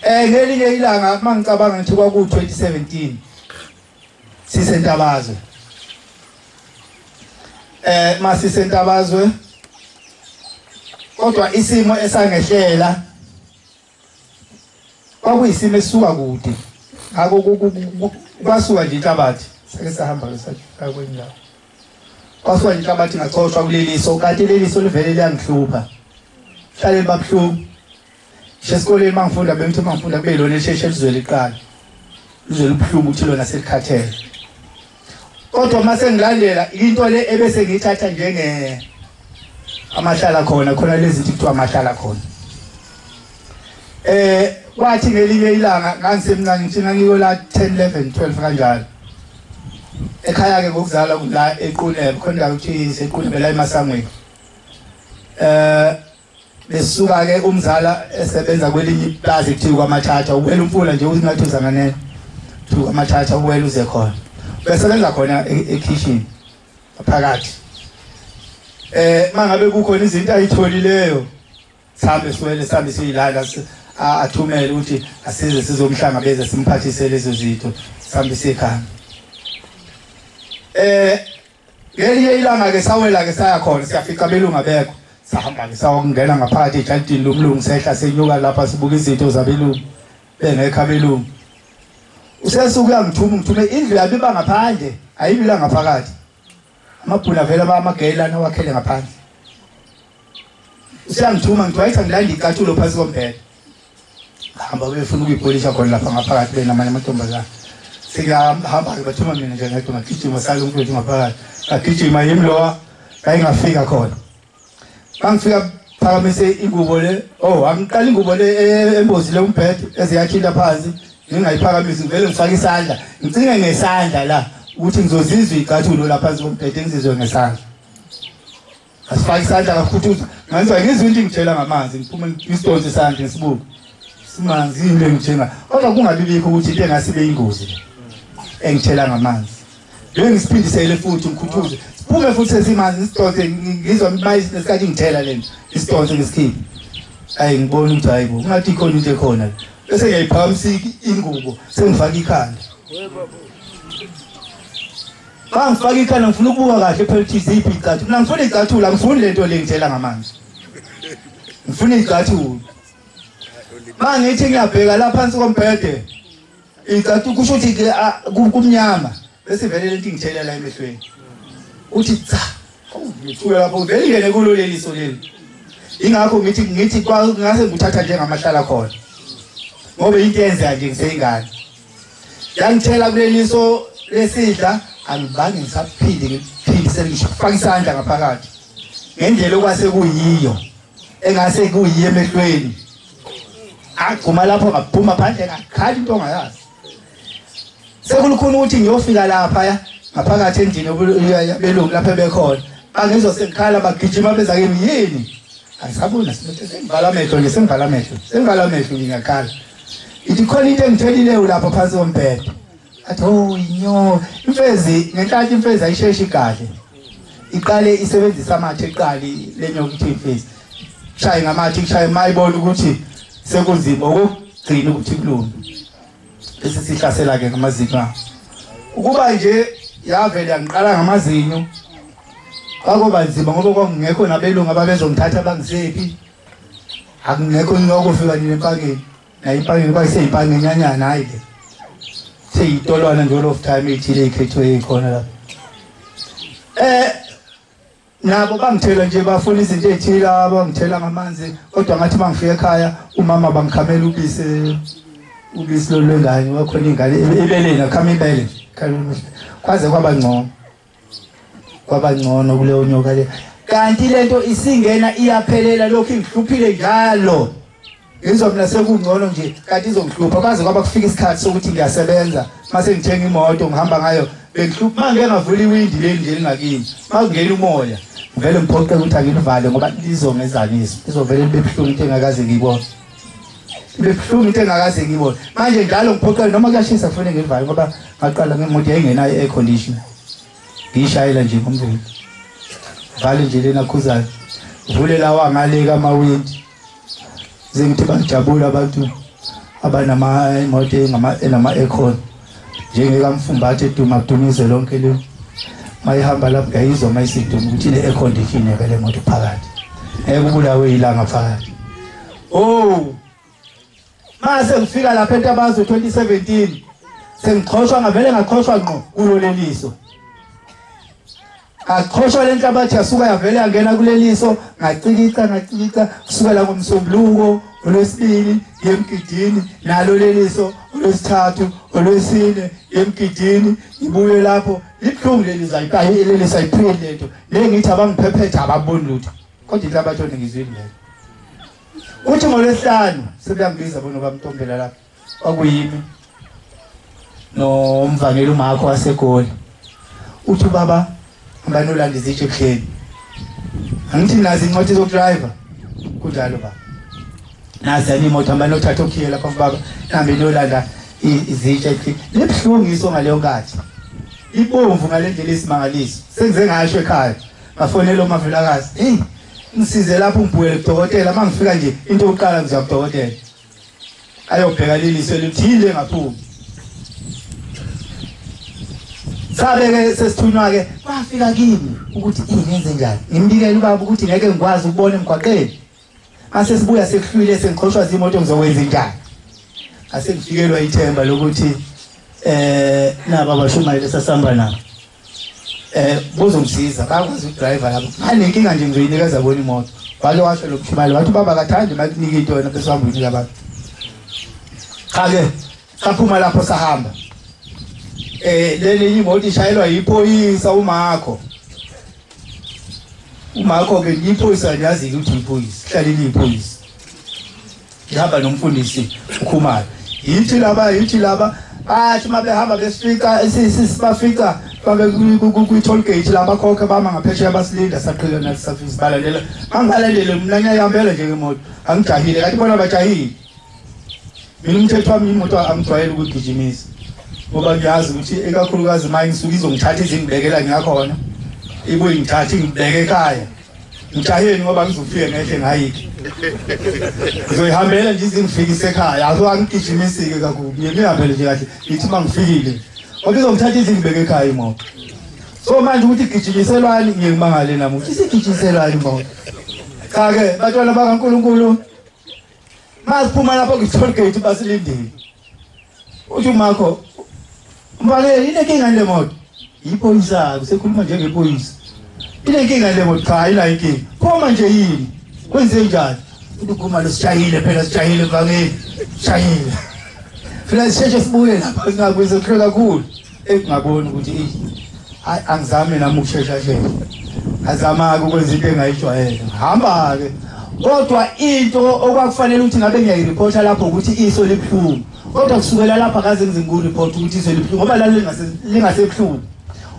Ngelinye ilanga mangicabanga ngithi kwaku 2017 sisentabazwe. Masisentabazwe kodwa isimo esangehlela kwakuyisimo esisuka kude. Ngakho kwasuka nje inhlabathi sake sahamba ke safika kwendawo. Kwasuka nje inhlabathi ngachoshwa kuleliso kanti leliso livele liyangihlupha. Hlale babhlungu. Esikoleni mangifunda bengithi mangifunda kube lona elisheshe lizwe liqala. Lizwe libuhlungu ukuthi lona selikhathele. Kodwa mase ngilandela into le ebese ngiyithatha njenge amahlala khona khona lezi zinto kuthiwa amahlala khona. Kwathi ngelinye ilanga ngangisemncane ngithi ngangiyola 10 11 12 kanjalo. Ekhaya ke ngokuzala la eQunebe khona la ukuthi seQunebe la emasangweni. Besuka ke umzala esebenza kwelinye iplaza ekuthiwa kwaMathatha uwela umfula nje uthi ngathi uzanganele kuthiwa kwaMathatha uwela uze khona. Besebenza khona ekitchen phakathi. Mangabe kukhona izinto ayitholileyo sihambe siwele sihambe siyilala athumele ukuthi asize sizomhlangabeza simphathise lezo zinto sihambe sikhaya. Ngelinye ilanga ke sawela ke saya khona siyafika belunga bekho. Sahamba ke sawungena ngaphakathi ejardini lomlungu sehla senyuka lapha sibuka izinto zabelungu bengekho abelungu. Usesuka uyangithuma ngithume indlu yabi bangaphandle ayibi la ngaphakathi. Amabhula vele amageyilana wakhele ngaphandle. Usiyangithuma ngithi wayithi ngilanda icathulo phansi kombhede. Hamba befuna ukuyipolisha khona lapha ngaphakathi benamanye amantombazana. Singahamba ke bathuma mina nje ngedwa ngagijima sale umfowethu ngaphakathi. Ngagijima yimi lo ngayingafika khona. Bangifika phakamise ingubo le, oh angiqala ingubo le embozile umbhede eziyathinta phansi ngingayiphakamisi ngivele ngifake isandla ngicinge ngesandla la ukuthi ngizozizwa icathulo la phansi kombhede ngizizwe ngesandla. Asifake isandla kakhuthuza ngizwa ngizwe into ingitshela ngamanzi ngiphume ngisidonse isandla ngisibuke simanzi into engithenga kodwa kungabibikho ukuthi into engasibe ingozi le engitshela ngamanzi. Ngeke ngisiphindisele futhi ngikhuthuze siphume futhi sesimanzi ngisidonse ngizwa nesikhathi ngithela lento isidonse ngisikhiphe. Ayi ngibona ukuthi hayibo kungathi ikhona into ekhona bese ngiyayiphakamisa ingubo sengifaka ikhanda. Bangifaka ikhanda ngifuna ukubuka kahle phela ukuthi ziphi icathulo. Mina ngifuna icathulo angifuni lento le ngithela ngamanzi. Ngifuna icathulo. Mangithi ngiyabheka la phansi kombhede icathulo kusho ukuthi kumnyama bese vele lento ingithela la emehlweni. Uthi cha ngithuka lapho vele ingene kulo leliso leli. Ingakho ngithi ngase nguthatha njengamahlala khona. Ngoba into yenzeka nje ngiseyingane. Yangithela kuleliso lesidla angibange ngisaphinde ngiphindise ngifaka isandla ngaphakathi. Ngendlela okwase kuyiyo engase kuyiyo emehlweni. Agquma lapho ngaphuma phandle ngakhala into ongayazi. Sekulukhona ukuthi ngiyofika lapha ngaphakathi endlini yabelungu lapha bekhona. Bangizwa sengikhala bagijima beza kimi yini? Angisabona sengivala amehlo nje sengivala amehlo. Sengivala amehlo ngiyakhala. Ithi khona into engithelileyo lapha phansi kombhede. Athi oh inyo imfezi ngenhlanhla imfezi ayisheshi kahle. Iqale isebenzisa amathe eqali lenyoka ukuthi imfezi. Shaye ngamathe ishaye mayibona ukuthi sekunzima okugcina ukuthi kulunge. Bese sihlasela ke ngamazinyo. Ukuba nje yavele yangiqala ngamazinyo. Kwakuba nzima ngoba kwakungekho nabelungu ababezongithatha bangisephi. Akungekho ngiyokufika nini empakeni. Nayo impakeni kwayiseyimpange nyanyana hayi le. Seyitolwana nje all of time ethile ekhethwe ikhona lapha. Nabo bangithela nje bafuna izinto ezithile abangithela ngamanzi kodwa ngathi mangifika ekhaya umama bangikhamela ubisi ubisi lolwengane wakhona ingane ebeleni akhama ibele kwaze kwaba ngcono. Kwaba ngcono kuleyo nyoka le. Kanti lento isingena iyaphelela lokhu ingihluphile njalo. Ngizwa mina sekungcono nje kanti izongihlupha kwaze kwaba kufika isikhathi sokuthi ngiyasebenza mase ngithenga imoto ngihamba ngayo bengihlupha manje ngavula iwindi leli nje lingakini makungena umoya ngivele ngiphoqe ukuthi angilivale ngoba lizongezanisa izovele libe buhlungu into engakaze ngiyibone. Ibe buhlungu into engakaze ngiyibone. Manje njalo ngiphoqe noma kuyashisa kufanele ngilivale ngoba ngaqala ngemoto yayingenayo air conditioner. Ngiyishayela nje ngomvula. Vale nje lena khuzayo. Vule lawa ngaleka amawindi. Zingithi bajabula abantu. Abanama imoto enama aircon njengekamfumbathe eduma kudumise lonke le mayihamba lapho ngayizwa mayisiduma ukuthi le air condition vele imoto phakathi ngeke ubulawe ilanga phakathi. Oh, mase ngifika lapha eNtabazwe 2017 sengixhoshwa ngavele ngaxhoshwa ngqo kulo leliso. Axhoshwa lenhlabathi yasuka yavele yangena kuleliso, ngacikica kusukela ngomsombuluko, olwesibili yemgidini, nalo leliso, olwesithathu, olwesine yemgidini, ibuye lapho libuhlungu leliso ayipayi leliso ayipheli lento. Le ngithi abangiphephetha ababoni lutho. Kodwa inhlabathi ngizwile leyo. Uthi ngolwesihlanu sebeyangibiza bona bamntombela lapha. Kwakuyimi nomvangeli uMakho waseGoli. Uthi baba hamba nolanda izitshe ebuhleni. Angithi nazi incwadi zokudriver. Kunjalo baba. Nazi yani imoto hamba nothatha okhiye lapha baba. Hambe nolanda izitshe ebuhleni. Libuhlungu iso ngaleyo nkathi. Ibomvu ngale ndlela isimangaliso. Sengize ngasho ekhaya. Ngafonela uMavelakazi. Hey, ngisize lapho ngibuyele kudokotela. Mangifika nje into yokuqala ngizoya kudokotela. Ayobheka leliso elithile ngaphumi. Sabe-ke sesithunywa-ke bafika kimi ukuthi ingenze njani. Ngimbikele ubaba ukuthi ngeke ngikwazi ukubona emgwaqeni. Mase sibuya sekuhlwile sengixhoshwa zimoto ngizokwenza njani. Ase ngifikelwa ithemba lokuthi naba abashumayeli sasihamba nabo. Bozongisiza bakwazi ukudriver lapho. Anenkinga nje ngizoyinikeza bona imoto. Wake washo lo mshumayeli wathi baba kathandi makunika into wena bese uhamba uyinika abantu. Cha-ke saphuma lapho sahamba. Leli imoto ishayelwa yiphoyisa uMakho. uMakho ke iphoyisa ngiyazi ukuthi iphoyisa, hlalile iphoyisa. Ngihamba nomfundisi uKhumalo. Yithi laba bathi mabehamba besifika sisibafika babe ku toll gate laba khokha bama ngaphesheya basilinda saqhela nathi safisa balandela. Mangibalandele mina ngiyahambela nje ngemoto. Angijahile kanti bona bajahile. Mina umthetho wami imoto angijwayele ukugijimisa. Ngoba ngiyazi ukuthi ekakhulukazi manje ngisuke izongithatha izingibekela ngiyakhona. Ibuye ngithatha ingibeke ekhaya. Ngijaheni ngoba ngizofika ngehle ngayikho. Ngizoyihambela nje izingifikise ekhaya. Azo angigijimisike kakhulu. Ngiyihambele nje kahle. Ngithi mangifikile. Ngoba izongithatha izingibeke ekhaya imoto. So manje ukuthi igijimiselwani ngiye ngimangale nami ukuthi isigijiselwani imoto. Cha ke bantwana bakaNkulunkulu masiphuma lapho ku-toll gate basilindile. Uthi uMakho Mbaleli inenkinga le moto. Iphoyisa kusekhuluma njengephoyisa. Inenkinga le moto cha ila inkinga. Phuma nje yini? Kwenze njani? Uthi lo sishayile phela sishayile mvangeli. Sishayile. Phela sisheshe sibuye lapha singakwenza kuhle kakhulu. Engingaboni ukuthi hayi angizame nami ukushesha shesha. Azama ukwenza into engayijwayele. Hamba ke. Kodwa into okwakufanele ukuthi ngabe ngiyayireporta lapho ukuthi iso libuhlungu. Kodwa kusukela lapha kaze ngize ngireport ukuthi iso libuhlungu ngoba lingasebuhlungu.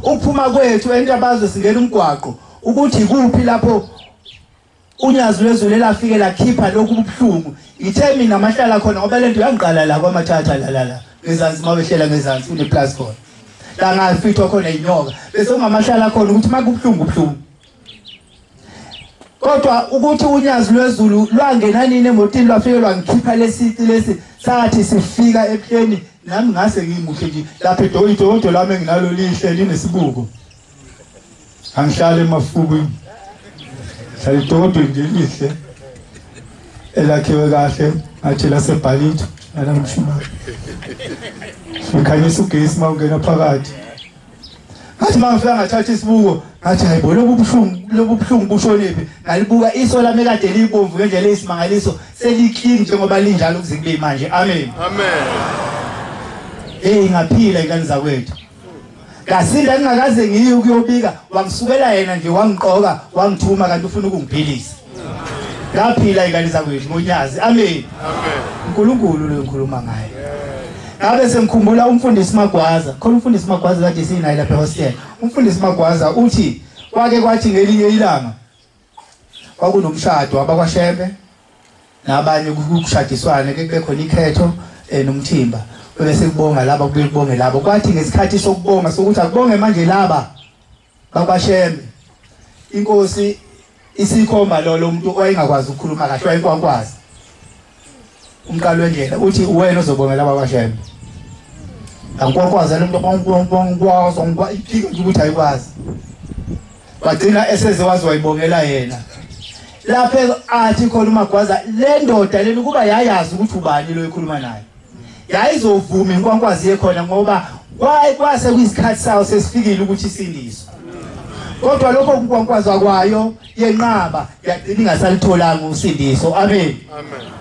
Ukuphuma kwethu eNtabazwe singena umgwaqo ukuthi kuphi lapho unyazi lwezulu elafike lakhipha lokhu ubuhlungu. Ithe mina amahlala khona ngoba lento yangiqala la kwamathatha la ngezansi mawehlela ngezansi une plus khona. La ngafithwa khona inyoka bese ungamahlala khona ukuthi makubuhlungu ubuhlungu. Kodwa ukuthi unyazi lwezulu lwangena nini emotini lwafike lwangikhipha lesici lesi sathi sifika ebuhleni nami ngase ngimuhle nje lapha idodo lami enginalo lihle linesibuko. Angihlale emafukwini. Hlala idodo nje lihle elakhiwe kahle ngathi lasebhalitho nalamshumali. Sikhanyisa ugesi mawungena phakathi. Ngathi mangifika ngathatha isibuko ngathi hayibo lobu buhlungu bushonephi. Ngalibuka iso lami kade libomvu ngendlela eyisimangaliso seliclean njengoba linjalo kuze kube manje. Amen. Amen. Hey ngaphila ingane zakwethu. Ngasinda ngingakaze ngiye ukuyobika wangisukela yena nje wangiqoka wangithuma kanti ufuna ukungiphilisa. Ngaphila ingane zakwethu ngonyazi. Amen. Amen. uNkulunkulu lo ngikhuluma ngaye. Ngabe sengikhumbula umfundisi Magwaza. Khona umfundisi Magwaza kade sinaye lapha ehostel. Umfundisi Magwaza uthi kwake kwathi ngelinye ilanga kwakunomshado abakwaShembe nabanye kushadiswana ke kube khona ikhetho nomthimba bese kubonga laba kube kubonge labo. Kwathi ngesikhathi sokubonga sokuthi akubonge manje laba bakwaShembe inkosi isikhomba lo umuntu owayengakwazi ukukhuluma kahle wayenkwankwazi. Umqalo wendlela uthi wena ozobongela abakwaShembe. Angikwazi lo muntu onkwankwankwazi ngiphika nje ukuthi ayikwazi. Wagcina eseze wazi wayibongela yena. Lapha athi khona uMagwaza le ndoda lena kuba yayazi ukuthi ubani lo ekhuluma naye. Yayizovuma inkwankwazi yekhona ngoba kwase kuyisikhathi sawo sesifikile ukuthi isindiswe. Kodwa lokho kunkwankwaza kwayo yenqaba yagcina ingasalitholanga usindiso. Amen. Amen.